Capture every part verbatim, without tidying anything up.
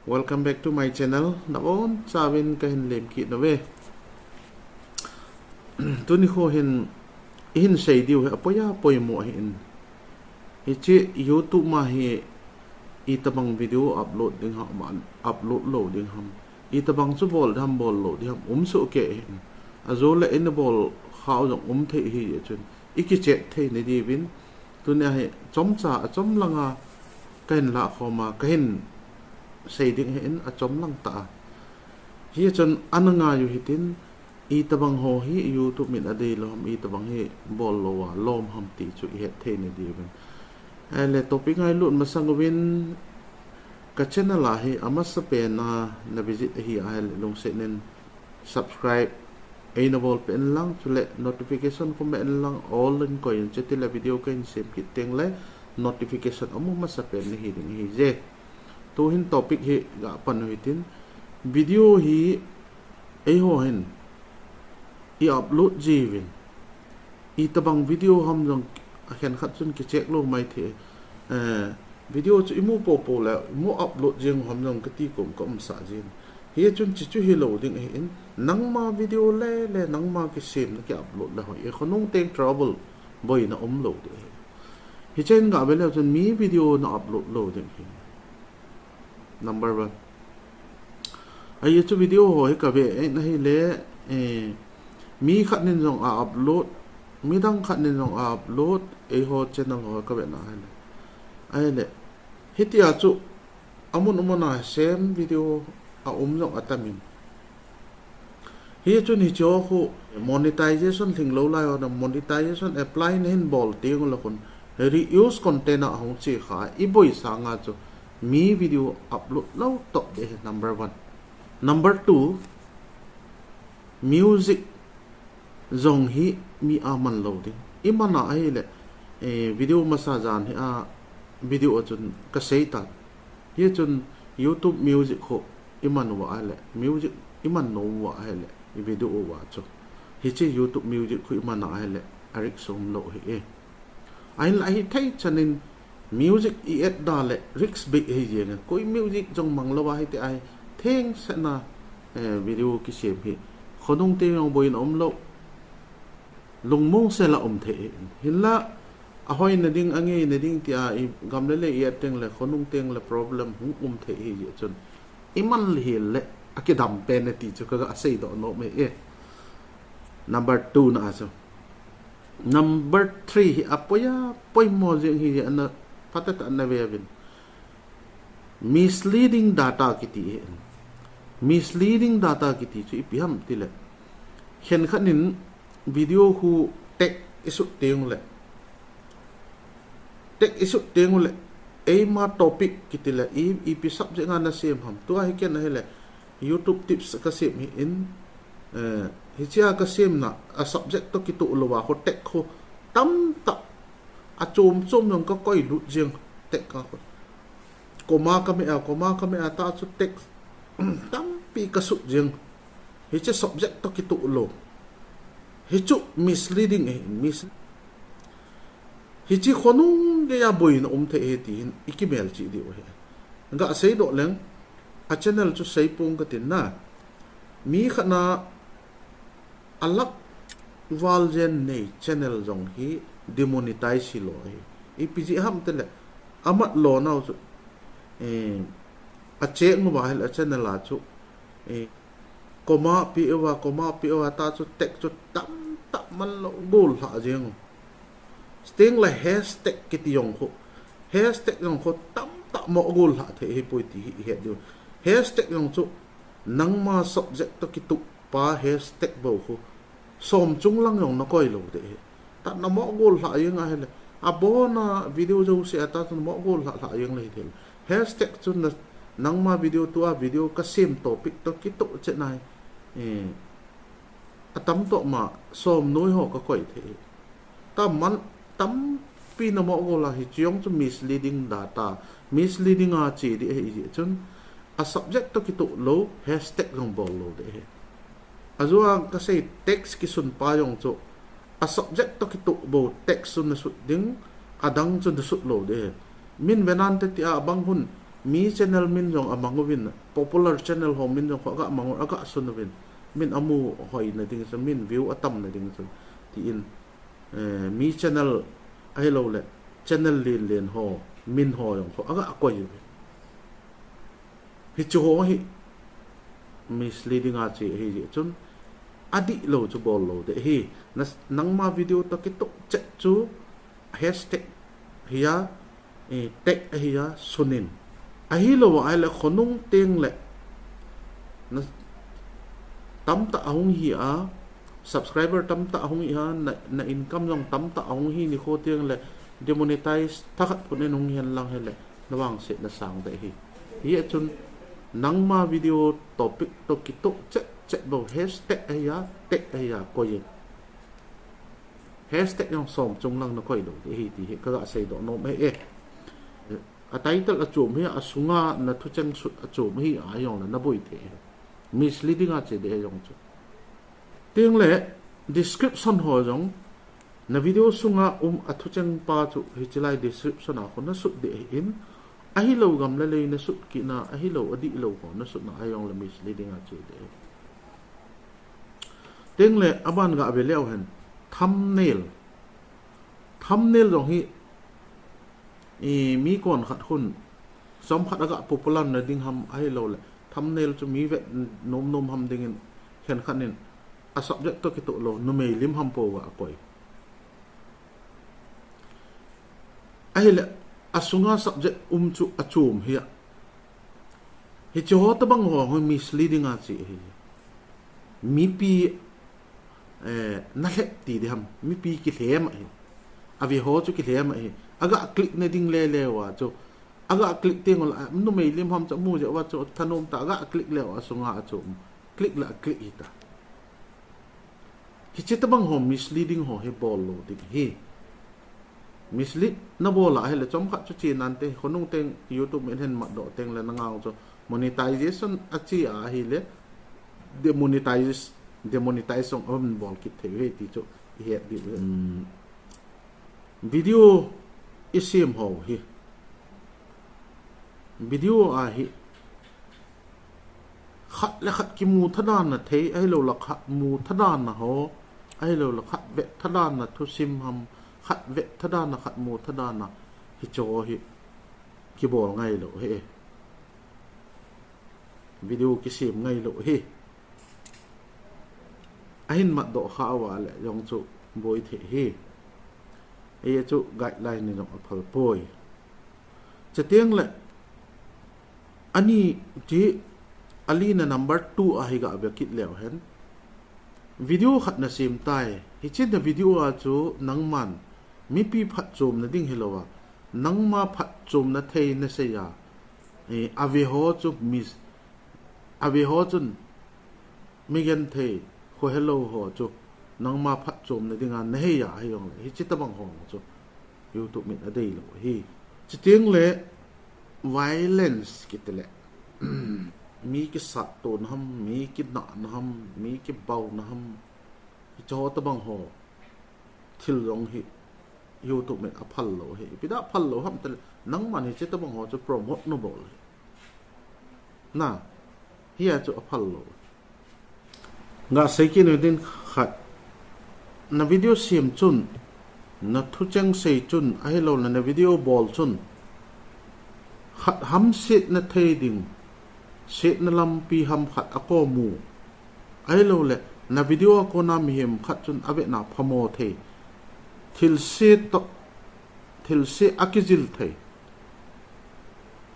Welcome back to my channel. Nabonchauvin kahin lemkit nauve. Tuni kho hin ihin sei diu hi apoiya poimo ahin. Hiche YouTube ma hi itobang video upload ding ham, upload lou ding ham, itobang chu bol ding ham, bol lou ding ham, um soh kei hin. Ajole ina bol khau jong um thei hijeh chun ikicheh thei nadiuvin, tunia hi chomcha achom langa kahin lahkhom a, kahin sei ding ahin, achom lang tah a. Hichun ana ngai u hitin, itobang ho hi YouTube min adeilou ham, itobang hi bol lou a lom ham ti chu ihet thei nadiuvin. Ahile topic ngailut masang uvin, ka channel a hi amasapen a na visit ahi ahile lungset in subscribe eina bolpeh in lang, chule notification khu meh in lang, all in koi in, chutile video kahin sem kit tengle notification amu masapen nahi ding ahije. Tuhin topic hi gapan u hitin, video hi eiho hin i upload jiuvin, itobang video ham jong akhenkhat chun kicheck lou maithei. Video chu imu poupou le imu upload jeng u ham jong kati kom kaumsah jin. Hichun chuchu hilou ding ahin, nangma video lele nangma kisemna ki upload le hoi e, khonung teng trouble, boina umlou ding ahi. Hichea gave leu chun mi video na upload lou ding ahi. Number one. Ahi chu video ho hi kave in ahile, mi khat nin jong a upload, midang khat nin jong a upload, eiho channel ho kave na ahile. Ahile, hitia chu amun amun a sem video aum jong atamin. Hichun hicheho khu monetization lhinglou lai hon a monetization apply nahin bol tengule khun reuse content a hung chekha, iboi sanga chu mi video upload lou top ding ahi, number one. Number two, music jong hi mi aman lou ding. Iman a ahile, video masa jan hi a video a chun kaseitan. Hichun YouTube Music khu iman uva ahile, music iman nom uva ahile, i video uva chu, hiche YouTube Music khu iman a ahile, a risk umlou ahi e. Ahinla hithei chanin music i-add da le risk bei ahi jenge. Koi music jong mang louva hitia hi thengsetna video kisem hi khonung teng jong boina umlou, lungmong sela um thei ahi. Hinla ahoina ding, angeina ding tia i gam le lei i-add tengle khonung tengle problem hung um thei ahijeh chun, iman le hile akidam pen e ti chu kaga seidoh nom e. Number two na a chu. Number three hi apoiya poimo jeng hi ana phatecha ana veuvin. Misleading data kiti hi. Misleading data kiti chu ipi ham tile, khenkhat nin video khu tag isut tengule, tag isut tengule, eima topic kitile, i, ipi subject a nasem ham. Tua hi ken ahile YouTube Tips kasem hi in, hichea kasemna a subject toh kitoh louva khu tag khu tamtah, achom chom jong kakoilut jeng, tag a khu comma kame a, comma kame a, tah chu tag tampi kasut jeng. Hiche subject toh kitoh lou, hichu misleading ahi, mis-, hiche khonung geiya boina um thei ahi ti hin ikimelchih diu ahi. Gaseidoh leng, a channel chu seipong katin na, mi khatna a lakh val jen nei channel jong hi demonetize hilou ahi. Ipi jeh ham tile, amat lonau chu, acheng uva ahile a channel a chu comma peh uva, comma peh uva, tah chu tag chu tamtah manlou gollhah jeng u. Chutengle hashtag kiti jong khu, hashtag jong khu tamtah mo gollhah thei ahipoi ti hi ihet diu. Hashtag jong chu nangma subject toh kitoh pa hashtag bou khu som chung lang jong nakoi lou ding ahi. Tah namo gollhah jeng ahile, abona video jouse a tah chu namo gollhah lhah jeng le hithei. Hashtag chu na, nangma video tua video kasem topic toh kitoh chet nai, atamtoh ma som noi ho kakoi thei. Taman tampi namo gollhah, hiche jong chu misleading data, misleading a che ding ahijeh chun, a subject toh kitoh lou hashtag jong bol lou ding ahi. Ajou a kasei, tag kisun pa jong chu a subject toh kitoh bou tag chu nasut ding, adang chu nasut lou ding ahi. Min venante tia abang hun Mi channel min jong amang uvin, popular channel ho min jong kho aga mang u, aga sun uvin. Min amu hoina ding chun, min view atamna ding chun. Tin, eh, mi channel ahilou le, channel len len ho, min ho jong kho aga koi uvin. Hichu ho hi misleading a che ahi jeh chun, adihlou chu bol lou ding ahi. Nangma video toh kitoh chet chu hashtag hi a, eh, tag ahi a, sunin. Ahilou ahile khonung teng le, na, tamtah ahung hi a, subscriber tamtah ahung hi a, na, na income jong tamtah ahung hi nikho teng le, demonetize thakhat phun in hung hen lang hile, navangsetna sang ding ahi. Hijeh chun, nangma video topic toh kitoh chet chet bou hashtag ahi a, tag ahi a, koi in. Hashtag jong som chung lang nakoi lou ding ahi ti hi kaga seidoh nom e. A title achom hi, asunga nathucheng sut achom hi, ahijongle naboi thei. Misleading a che ding ahi jong chu. Teng le description ho jong, na video sunga um athucheng pa chu hichelai description a kho nasut ding ahin, ahilou gam le lei nasut kitna, ahilou adihlou ho nasutna ahijongle misleading a che ding ahi. Teng le aban ga ve leu hen, thumbnail. Thumbnail jong hi, i, mi konkhat khun, chomkhat aga popular na ding ham ahilou le, thumbnail chu mi vet nom nom ham dingin, khenkhat in, a subject toh kitoh lou, numei lim ham po ga koi. Ahile, asunga subject um chu achom hi a. Hiche ho tobang ho, ho misleading a che ahi. Mipi, eh, nalhep ti ding ham, mipi kilhem ahi. Ave ho chu kilhem ahi. Aga click na ding lele uva chu. Aga click teng ule, numei lim ham chu amu jeh uva chu thanom tah, aga click le uva asunga achom. Click le click hita. Hiche tobang ho misleading ho hi bol lou ding ahi. Mislead nabol a ahile chomkhat chu che nante, khonung teng YouTube min hin matdoh teng le nangah chu monetization ache a ahile, demonetize, demonetize jong abol kit thei u ahi ti chu ihet diu ahi. Hmm. Video isem ho hi. Video a hi khat le khat kimu thadan na thei, ahilou le khat mu thadan na ho, ahilou le khat vet thadan na thusim ham, khat vet thadan na, khat mu thadan na, hiche ho hi kibol ngailou ahi. Video kisem ngailou ahi. Ahin matdoh kha uva le jong chu boi thei ahi. Hiche chu guideline in jong aphal poi. Chuteng le, ani ti, alina number two a hi ga ve kit leu hen. Video khat nasem tai. Hiche na video a chu nangman mipi phatchomna ding hilouva, nangma phatchomna thei nasei a, eh, ave ho chu mis-, ave ho chun migenthei, khohelou ho chu nangma phatchomna dinga nahei a ahijongle, hiche tobang ho chu YouTube min adeilou ahi. Chuteng le violence kiti le, mi kisat tona ham, mi kinahna ham, mi kibauna ham, hiche ho tobang ho thil jong hi YouTube min aphal lou ahi. Ipi dia phal lou ham tile, nangman hiche tobang ho chu promote nabol ahi. Na, hia chu aphal lou. Ga sei kit u hitin, khat, na video sem chun, na thucheng sei chun, ahilouleh na video bol chun, khat hamsetna thei ding, setna lampi ham khat akom u. Ahilouleh, na video a kona mihem khat chun avetna phamo thei. Thilse toh, thilse akijil thei.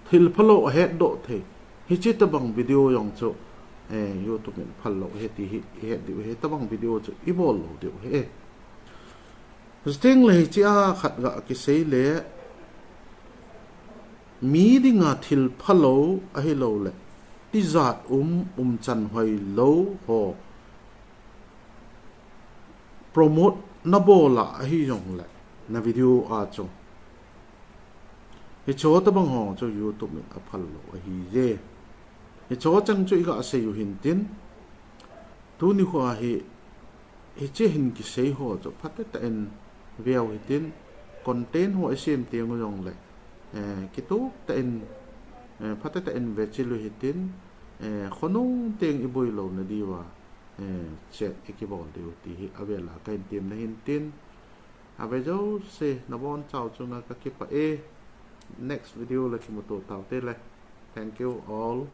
Thil phalou ahetdoh thei. Hiche tobang video jong chu, eh, YouTube in phal lou ahi ti hi, ihet diu ahi, tobang video chu ibol lou diu ahi. Chuteng le hiche a khat ga kisei le, mi dinga thil phalou ahilouleh, tijat um, umchan hoilou ho promote nabol a ahijongle, na video a chu, hiche ho tobang ho chu YouTube in aphal lou ahiye. Hiche ho cheng chu iga sei u hintin, tuni khoa hi, hiche hin kisei ho chu phatechan veu hitin, content ho isem teng u jongle, eh, kitup tah in Eh, phatah tah in vechil u hitin, eh, khonung teng iboi louna diuva, eh, chat ikibol diu ti hi avela kahin temna hintin. Ave jouse nabonchau chunga kakipah e. Next video la kimuto taute le. Thank you all.